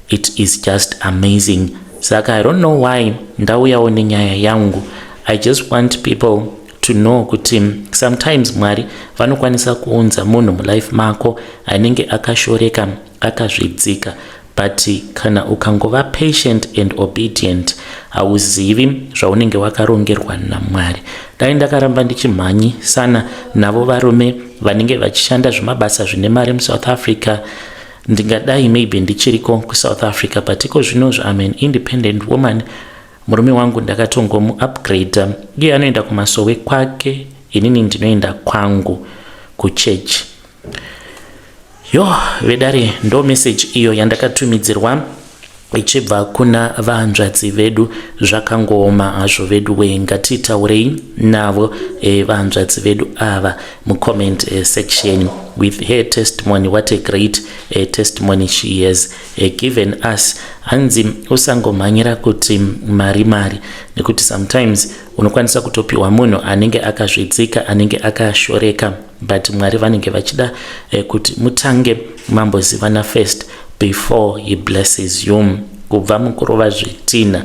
it is just amazing. Saka I don't know why ndauyawo nenyaya yangu. I just want people to know kuti sometimes Mwari vanokwanisa kuunza munhu mulife mako anenge akashoreka, akazvidzika, but kana ukangova patient and obedient, hauzivi zvaunenge wakarongerwa naMwari. Dai ndakaramba ndichimhanyisana navo varume vanenge vachishanda zvemabasa zvine mari muSouth Africa, ndingadai maybe ndichiriko kuSouth Africa. But iko zvinozvo I'm an independent woman. Murume wangu ndakatongomuupgrade. Iye anoenda kumasowe kwake, inini ndinoenda kwangu kuchechi. Yo, vedare, ndo meseji iyo yandakatumidzirwa ichibva kuna vahanzvadzi vedu. Zvakangooma hazvo vedu we. Ngatitaurei navo vahanzvadzi vedu ava mucomment section with her testimony. What a great testimony she has given us. Hanzi usangomhanyira kuti mari, mari, nekuti sometimes unokwanisa kutopiwa munhu anenge akazvidzika, anenge akashoreka, but Mwari vanenge vachida kuti mutange mambozivana first before He blesses you. Kubva mukurova zvitina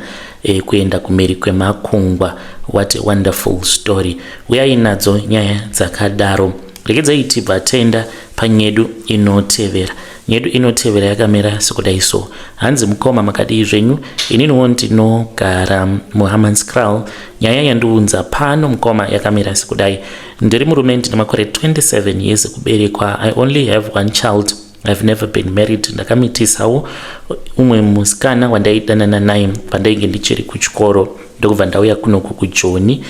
kuenda kumhiri kwemakungwa, what a wonderful story. Uyai nadzo nyaya dzakadaro. Regedzai tibva taenda panyedu inotevera. Nyedu inotevera yakamira sekudai so. Hanzi, "Mukoma, makadii zvenyu? Ininiwo ndinogara muHammanskraal. Nyaya yandiunza pano, mukoma, yakamira sekudai. Ndiri murume, ndine makore 27 years ekuberekwa. I only have one child. I've never been married. Ndakamitisawo umwe musikana wandaidanana naye pandainge ndichiri kuchikoro. Ndokubva ndauya kunoku kuJoni.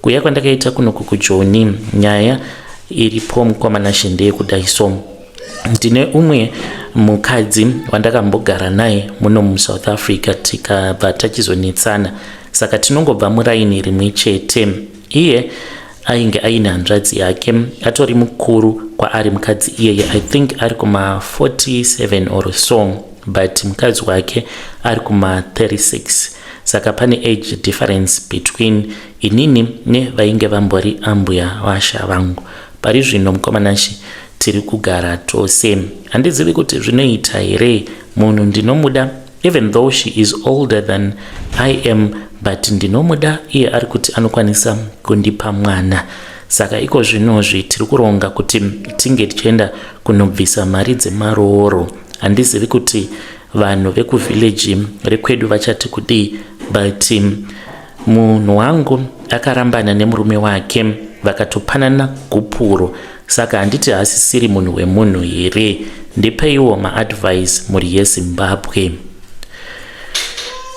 Kuuya kwandakaita kunoku kuJoni, nyaya iripo mukoma Nashe ndeyekudai. So ndine umwe mukadzi wandakambogara naye muno muSouth Africa, tikabva tachizonetsana, saka tinongobva muraini rimwe chete. Iye ainge aine hanzvadzi yake atori mukuru kwaari mukadzi iyeye. I think ari kuma47 or so, but mukadzi wake ari kuma36, saka pane age difference between inini nevainge vambori ambuya vasha vangu. Pari zvino, mukoma Nashe, tiri kugara tose. Handizivi kuti zvinoita here. Munhu ndinomuda, even though she is older than I am, but ndinomuda. Iye ari kuti anokwanisa kundipa mwana, saka iko zvinozvi tiri kuronga kuti tinge tichienda kunobvisa mari dzemarooro. Handizivi kuti vanhu vekuvhileji rekwedu vachati kudii, but munhu wangu akarambana nemurume wake, vakatopanana gupuro, saka handiti hasisiri munhu wemunhu here? Ndipeiwo maadvice, mhuri yeZimbabwe.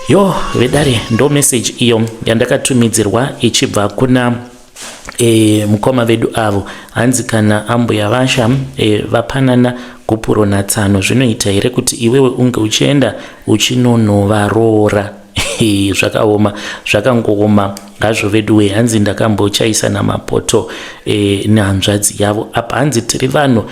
Yo vedare, ndo message iyo yandakatumidzirwa ichibva kuna mukoma vedu avo. Hanzi kana ambuya vasha vapanana gupuro natsano, zvinoita here kuti iwewe unge uchienda uchinonovaroora? Zvakaoma, zvakangooma hazvo veduwe. Hanzi ndakambochaisana mapoto nehanzvadzi yavo apa. Hanzi tiri vanhu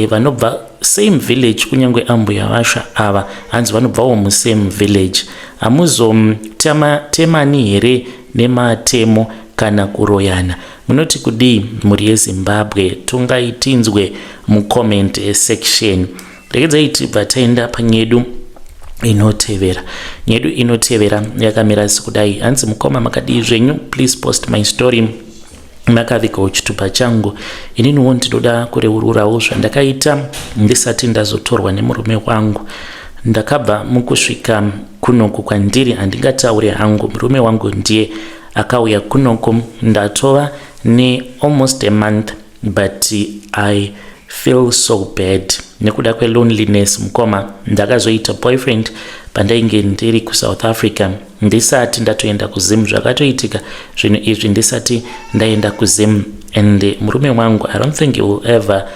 vanobva same village, kunyange ambuya vasha ava hanzi vanobvawo musame village. Hamuzotemani here nematemo kana kuroyana? Munoti kudii, mhuri yeZimbabwe? Tongai tinzwe mucomment section. Regedzai tibva taenda panyedu inotevera. Nyedu inotevera yakamira sekudai. Hanzi, "Mukoma, makadii zvenyu? Please post my story makavigawo chitupa changu. Ininiwo ndinoda kureururawo zvandakaita ndisati ndazotorwa nemurume wangu. Ndakabva mukusvika kunoku kwandiri, handingatauri hangu, murume wangu ndiye akauya kunoku. Ndatova nealmost a month, but I feel so bad nekuda kweloneliness. Mukoma, ndakazoita boyfriend pandainge ndiri kuSouth Africa, ndisati ndatoenda kuZim. Zvakatoitika zvinhu izvi ndisati ndaenda kuZim, and murume wangu, I don't think he will ever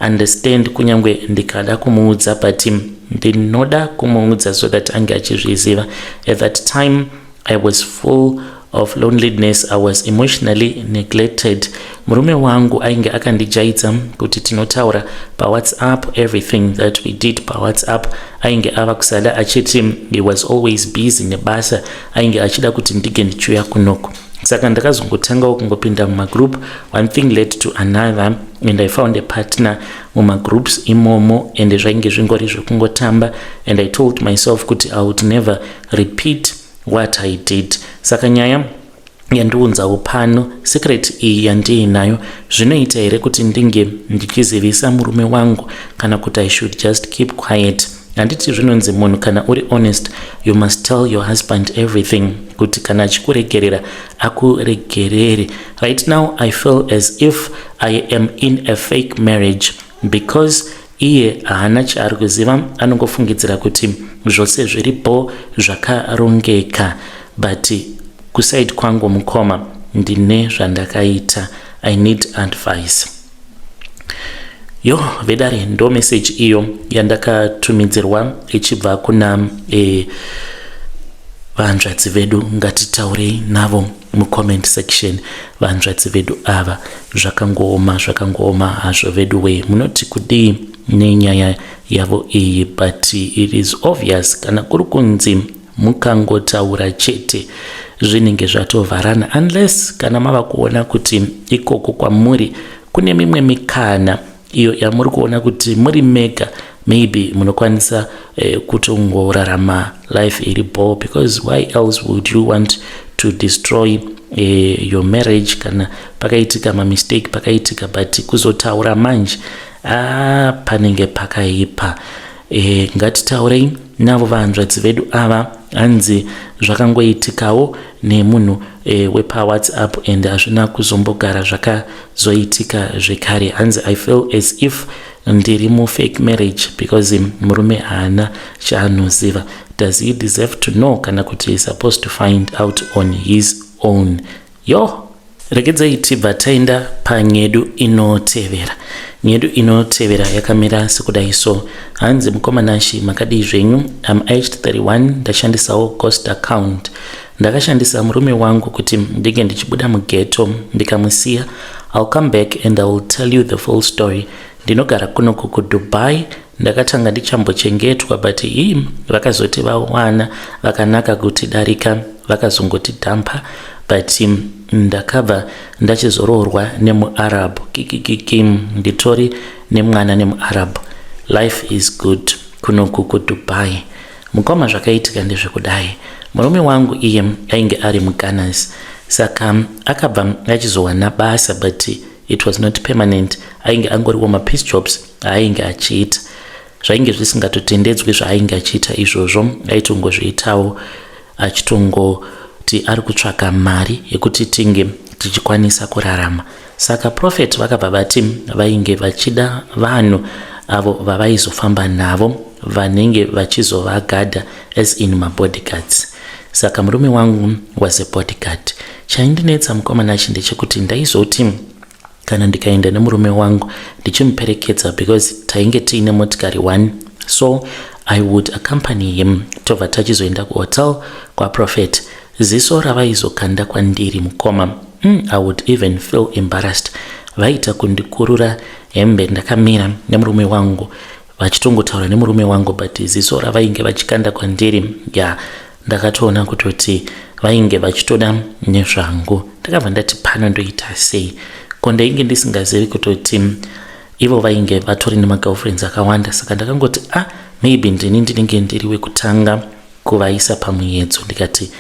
understand kunyange ndikada kumuudza, but ndinoda kumuudza so that ange achizviziva. At that time I was full of loneliness. I was emotionally neglected. Murume wangu ainge akandijaidza kuti tinotaura paWhatsApp, everything that we did paWhatsApp. Ainge ava kusada achiti he was always busy nebasa, ainge achida kuti ndige ndichiuya kunoku. Saka ndakazongotangawo kungopinda mumagroup. One thing led to another and I found a partner mumagroups imomo, and zvainge zvingori zvekungotamba, and I told myself kuti I would never repeat what I did. Saka nyaya yandiunzawo pano, secret iyi yandiinayo, zvinoita here kuti ndinge ndichizivisa murume wangu kana kuti I should just keep quiet? Handiti zvinonzi munhu kana uri honest, you must tell your husband everything, kuti kana achikuregerera akuregerere? Right now I feel as if I am in a fake marriage because iye haana chaari kuziva. Anongofungidzira kuti zvose zviripo zvakarongeka, but kuside kwangu, mukoma, ndine zvandakaita. I need advice." Yo vedare, ndo message iyo yandakatumidzirwa ichibva kuna vanzvadzi vedu. Ngatitaurei navo mucomment section, vanzvadzi vedu ava. Zvakangooma, zvakangooma hazvo vedu wee. Munoti kudii nenyaya yavo iyi? But it is obvious, kana kuri kunzi mukangotaura chete zvinenge zvatovharana, unless kana mava kuona kuti ikoko kwamuri kune mimwe mikana iyo yamuri kuona kuti muri mega maybe munokwanisa kutongorarama life iri ball, because why else would you want to destroy your marriage? Kana pakaitika mamistake, pakaitika, but kuzotaura manje, ah, panenge pakaipa. Ngatitaurei navo vanzvadzi vedu ava. Hanzi zvakangoitikawo nemunhu wepaWhatsApp and hazvina kuzombogara zvakazoitika zvekare. Hanzi, "I feel as if Ndiri mufake marriage because murume haana chaanoziva. Does he deserve to know, kana kuti is supposed to find out on his own? Yo, regedzai tibva taenda panyedu inotevera. Nyedu inotevera yakamira sekudai so. Hanzi, "Mukoma Nashi, makadii zvenyu? Am aged 31. Ndashandisawo ghost account. Ndakashandisa murume wangu kuti ndinge ndichibuda mughetto. Ndikamusiya, I'll come back and I will tell you the full story. Ndinogara kunoku kuDubai. Ndakatanga ndichambochengetwa, but ii vakazoti vawana vakanaka kuti darika, vakazongotidhampa, but ndakabva ndachizoroorwa nemuArab. Kikikiki, nditori nemwana nemuArab. Life is good kunoku kuDubai. Mukoma, zvakaitika ndezvekudai. Murume wangu iye ainge ari muGanas, saka akabva achizowana basa, but it was not permanent. Ainge angoriwo mapiece jobs aainge achiita. Zvainge zvisingatotendedzwi zvaainge achiita izvozvo. Aitongozviitawo achitongoti ari kutsvaka mari yekuti tinge tichikwanisa kurarama. Saka Prophet vakabva vati vainge vachida vanhu avo vavaizofamba navo, vanenge vachizovagadha, as in mabodyguards. Saka murume wangu was a bodyguard. Chaindinetsa, mukoma Nashi, ndechekuti ndaizoti kana ndikaenda nemurume wangu ndichimuperekedza, because tainge tiine motikari one, so I would accompany him, tobva tachizoenda kuhotel kwaProphet. Ziso ravaizokanda kwandiri, mukoma, I would even feel embarrassed. Vaita kundikurura hembe ndakamira nemurume wangu, vachitongotaura nemurume wangu, but ziso ravainge vachikanda kwandiri ya, ndakatoona kutoti vainge vachitoda nezvangu. Ndakabva ndati, pano ndoita sei? Ko ndainge ndisingazivi kutoti ivo vainge vatori nemagirlfriends akawanda. Saka ndakangoti, ah, maybe ndini ndinenge ndiri wekutanga kuvaisa pamuedzo. Ndikati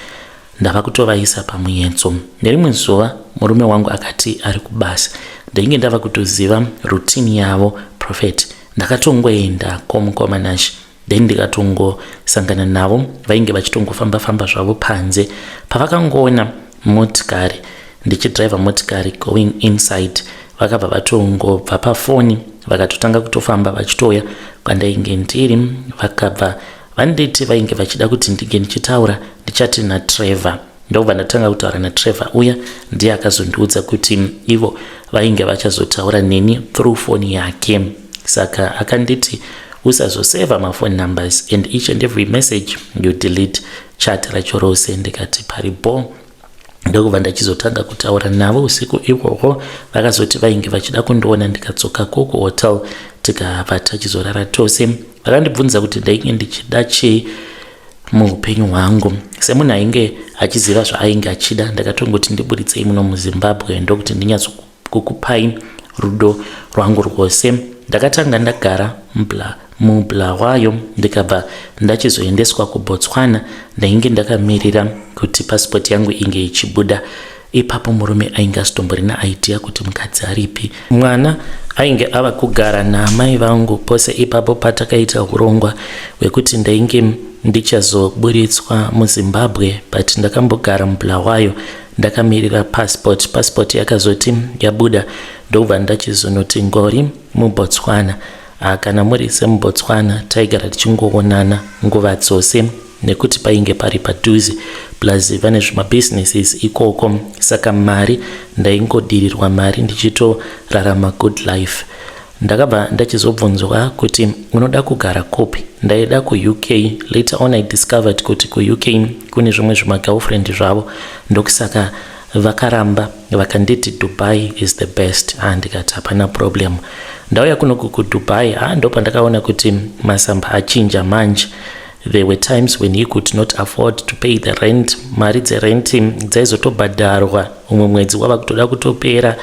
ndava kutovaisa pamuedzo. Nerimwe zuva murume wangu akati ari kubasa. Ndainge ndava kutoziva routine yavo, Prophet. Ndakatongoenda komukoma Nashi, then ndikatongosangana navo. Vainge vachitongofamba-famba zvavo panze. Pavakangoona motikari, ndichidhiraivha motikari going inside, vakabva vatongobva pafoni, vakatotanga kutofamba vachitouya kwandainge ndiri. Vakabva vanditi vainge vachida kuti ndinge ndichitaura ndichati naTrevor. Ndobva ndatanga kutaura naTrevor uya. Ndiye akazondiudza kuti ivo vainge vachazotaura neni through foni yake. Saka akanditi, usazoseva maphone numbers, and each and every message you delete, chat racho rose. Ndikati paripo. Ndokubva ndachizotanga kutaura navo usiku ihwohwo. Vakazoti vainge vachida kundiona. Ndikadzoka kuhotel, tikabva tachizorara tose. Vakandibvunza kuti ndainge ndichida chii muupenyu hwangu. Semunhu ainge achiziva zvaainge achida, ndakatongoti ndiburitsei muno muZimbabwe, ndokuti ndinyatsokukupai rudo rwangu rwose. Ndakatanga ndagara muBulawayo, ndikabva ndachizoendeswa kuBotswana. Ndainge ndakamirira kuti pasipoti yangu inge ichibuda. Ipapo murume ainge asitomborina idea kuti mukadzi aripi. Mwana ainge ava kugara naamai vangu pose ipapo patakaita urongwa hwekuti ndainge ndichazoburitswa muZimbabwe, but ndakambogara muBulawayo ndakamirira passport. Passport yakazoti yabuda, ndobva ndachizonoti ngori muBotswana. Kana muri semuBotswana, taigara tichingoonana nguva dzose nekuti painge pari padhuze, plus vane zvimabhizinesis ikoko. Saka mari ndaingodirirwa mari, ndichitorarama good life. Ndakabva ndachizobvunzwa kuti unoda kugara kupi. Ndaida kuUK. Later on I discovered kuti kuUK kune zvimwe zvimagirlfriend zvavo, ndokusaka vakaramba. Vakanditi Dubai is the best. Ah, ndikati hapana problem. Ndauya kunoku kuDubai, ah, ndo pandakaona kuti masamba achinja manje. There were times when he could not afford to pay the rent. Mari dzerent dzaizotobhadharwa umwe mwedzi wava kutoda kutopera,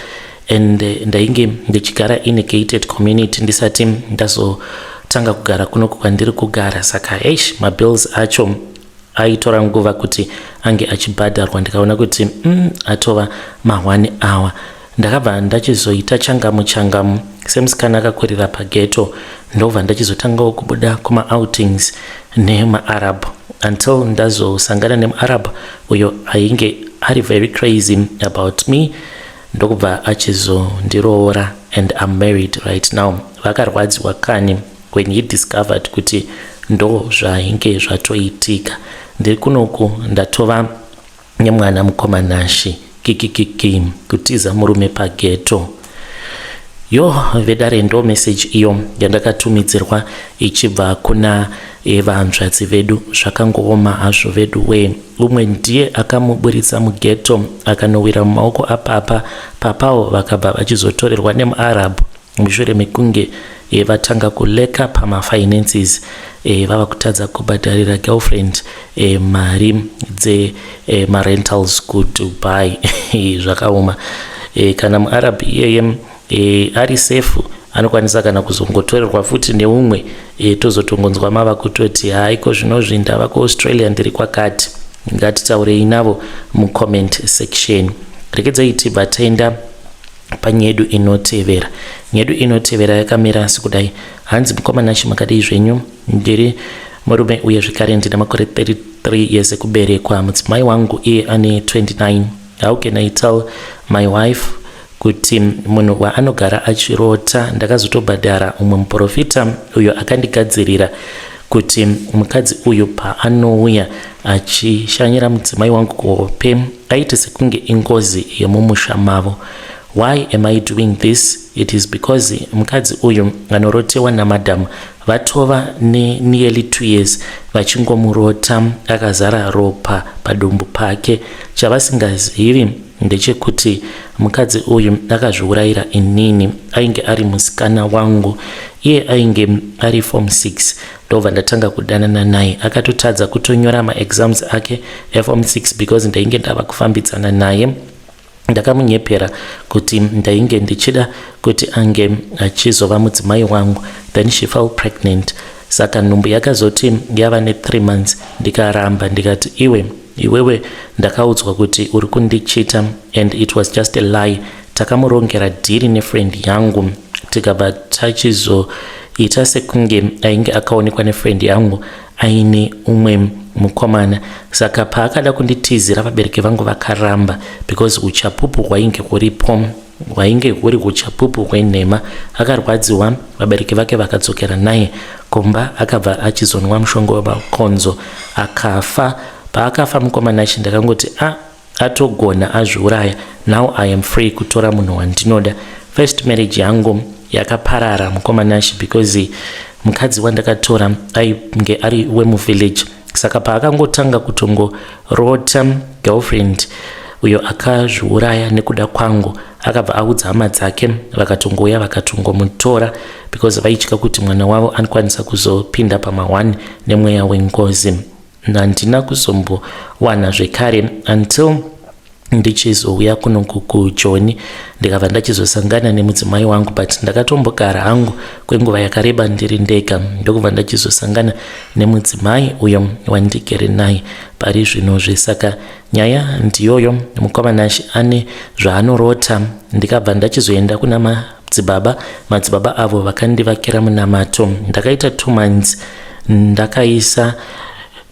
and ndainge ndichigara in a gated community ndisati ndazotanga kugara kunoku kwandiri kugara. Saka eish, mabills acho aitora nguva kuti ange achibhadharwa. Ndikaona kuti atova ma1 hour. Ndakabva ndachizoita changamu changamu semusikana akakurira paghetto, ndobva ndachizotangawo kubuda kumaoutings nemaArab, until ndazosangana nemuArab uyo ainge ari very crazy about me, ndokubva achizondiroora, and I'm married right now. Vakarwadziwa kani when he discovered kuti ndo zvainge zvatoitika. Ndiri kunoku ndatova nemwana mukoma Nashi. Kikikiki, kutiza murume pageto. Yo vedare, ndo message iyo yandakatumidzirwa ichibva kuna vanzvadzi vedu. Zvakangooma hazvo vedu we. Umwe ndiye akamuburitsa mugeto, akanowira mumaoko apapa. Papawo vakabva vachizotorerwa nemuArab mushure mekunge vatanga kulacka pamafinances, vava kutadza kubhadharira girlfriend mari dzemarentals kuDubai. Zvakaoma. Kana muArab iyeye ari safe, anokwanisa kana kuzongotorerwa futi neumwe. Tozotongonzwa mava kutoti, "Haiko zvinozvi ndava kuAustralia, ndiri kwakati." Ngatitaurei navo mucomment section. Rekedzai tibva taenda panyedu inotevera. Nyedu inotevera yakamira sekudai. Hanzi, "Mukoma Nashi, makadii zvenyu? Ndiri murume uye zvekare ndine makore 33 years ekuberekwa. Mudzimai wangu iye ane 29. How can I tell my wife kuti munhu waanogara achirota? Ndakazotobhadhara umwe muprofita uyo akandigadzirira kuti mukadzi uyu paanouya achishanyira mudzimai wangu kuhope, aite sekunge ingozi yemumusha mavo. Why am I doing this? It is because mukadzi uyu anorotewa namadhamu. Vatova nenearly 2 years vachingomurota akazara ropa padumbu pake. Chavasingazivi ndechekuti mukadzi uyu akazviurayira inini. Ainge ari musikana wangu, iye ainge ari form 6. Ndobva ndatanga kudanana naye. Akatotadza kutonyora maexams ake eform 6 because ndainge ndava kufambidzana naye. Ndakamunyepera kuti ndainge ndichida kuti ange achizova mudzimai wangu. Then she fell pregnant. Saka nhumbu yakazoti yava ne3 months, ndikaramba, ndikati, 'Iwe, iwewe, ndakaudzwa kuti uri kundichita and it was just a lie.' Takamurongera deal nefriend yangu, tikabva tachizoita sekunge ainge akaonekwa nefriend yangu aine umwe mukomana. Saka paakada kunditizira, vabereki vangu vakaramba because uchapupu hwainge huripo, hwainge huri uchapupu hwenhema. Akarwadziwa, vabereki vake vakadzokera naye kumba. Akabva achizonwa mushonga wemakonzo, akafa. Paakafa, mukomana achi, ndakangoti, 'A, ah, atogona azviuraya. Now I am free kutora munhu wandinoda.' First marriage yangu yakaparara, mukoma Nashi, because mukadzi wandakatora ainge ari wemuvillage. Saka paakangotanga kutongorota girlfriend uyo akazviuraya nekuda kwangu, akabva audza hama dzake, vakatongouya vakatongomutora because vaitya kuti mwana wavo anokwanisa kuzopinda pama1 nemweya wengozi. Handina kuzombowana zvekare until ndichizouya kuno kuJoni, ndikabva ndachizosangana nemudzimai wangu. But ndakatombogara hangu kwenguva yakareba ndiri ndega, ndokubva ndachizosangana nemudzimai uyo wandigere naye pari zvinozvi. Saka nyaya ndiyoyo, mukoma Nashi. Ane zvaanorota. Ndikabva ndachizoenda kuna madzibaba. Madzibaba avo vakandivakira munamato. Ndakaita 2 months ndakaisa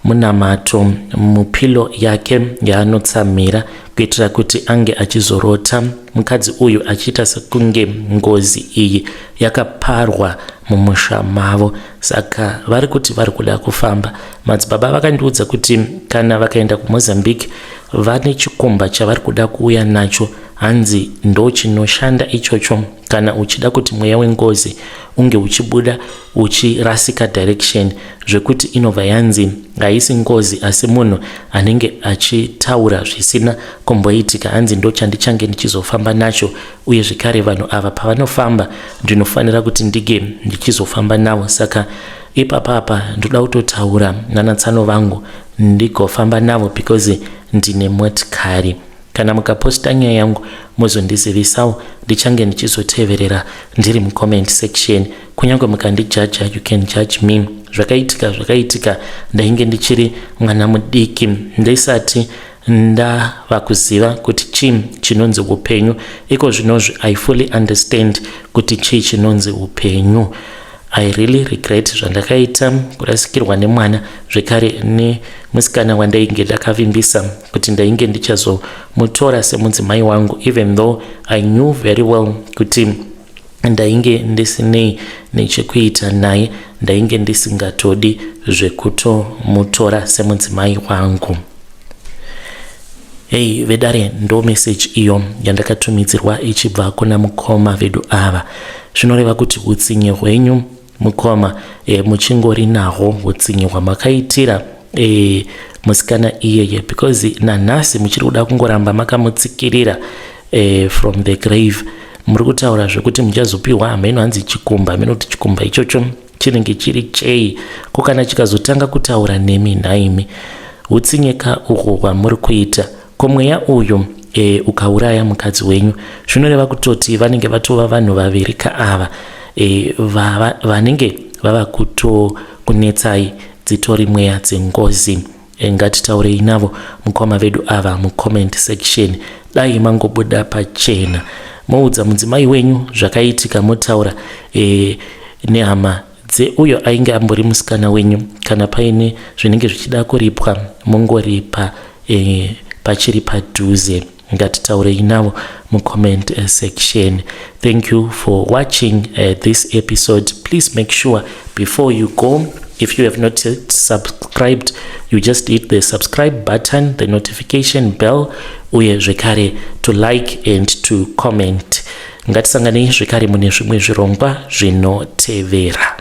munamato mupillow yake yaanotsamhira kuitira kuti ange achizorota mukadzi uyu achiita sekunge ngozi iyi yakaparwa mumusha mavo. Saka vari kuti vari kuda kufamba. Madzibaba vakandiudza kuti kana vakaenda kuMozambique, vane chikomba chavari kuda kuuya nacho. Hanzi ndo chinoshanda ichocho kana uchida kuti mweya wengozi unge uchibuda uchirasika direction, zvekuti inobva yanzi haisi ngozi, asi munhu anenge achitaura zvisina kumboitika. Hanzi ndo chandichange ndichizofamba nacho, uye zvekare vanhu ava pavanofamba, ndinofanira kuti ndige ndichizofamba navo. Saka ipapapa ndoda kutotaura nanatsano vangu ndigofamba navo because ndine motikari. Kana mukaposta nyaya yangu, muzondizivisawo. Ndichange ndichizoteverera ndiri mucomment section. Kunyange mukandijaja, you can judge me. Zvakaitika zvakaitika. Ndainge ndichiri mwana mudiki, ndisati ndava kuziva kuti chii chinonzi upenyu. Iko zvinozvi I fully understand kuti chii chinonzi upenyu. I really regret zvandakaita, kurasikirwa nemwana, zvekare nemusikana wandainge ndakavimbisa kuti ndainge ndichazomutora semudzimai wangu, even though I knew very well kuti Ndainge ndisinei nechekuita naye, ndainge ndisingatodi zvekutomutora semudzimai wangu. Hei vedare, ndo message iyo yandakatumidzirwa ichibva kuna mukoma vedu ava. Zvinoreva kuti utsinye hwenyu mukoma muchingori nahwo utsinye hwamakaitira musikana iyeye, because nanhasi muchiri kuda kungoramba makamutsikirira from the grave. Muri kutaura zvekuti muchazopiwa hameno hanzi chikumba, hameno kuti chikumba ichocho chinenge chiri chei. Ko kana chikazotanga kutaura nemi nhaimi? Utsinye ka uhwo hwamuri kuita. Ko mweya uyu ukauraya mukadzi wenyu, zvinoreva kutoti vanenge vatova vanhu vaviri kaava vanenge vava kutokunetsai, dzitori mweya dzengozi. Ngatitaurei navo mukoma vedu ava mucomment section. Dai mangobuda pachena moudza mudzimai wenyu zvakaitika, motaura nehama dzeuyo ainge ambori musikana wenyu. Kana paine zvinenge zvichida kuripwa, mongoripa pachiri padhuze. Ngatitaurei navo mucomment section. Thank you for watching this episode. Please make sure before you go, if you have not yet subscribed, you just hit the subscribe button, the notification bell, uye zvekare to like and to comment. Ngatisanganei zvekare mune zvimwe zvirongwa zvinotevera.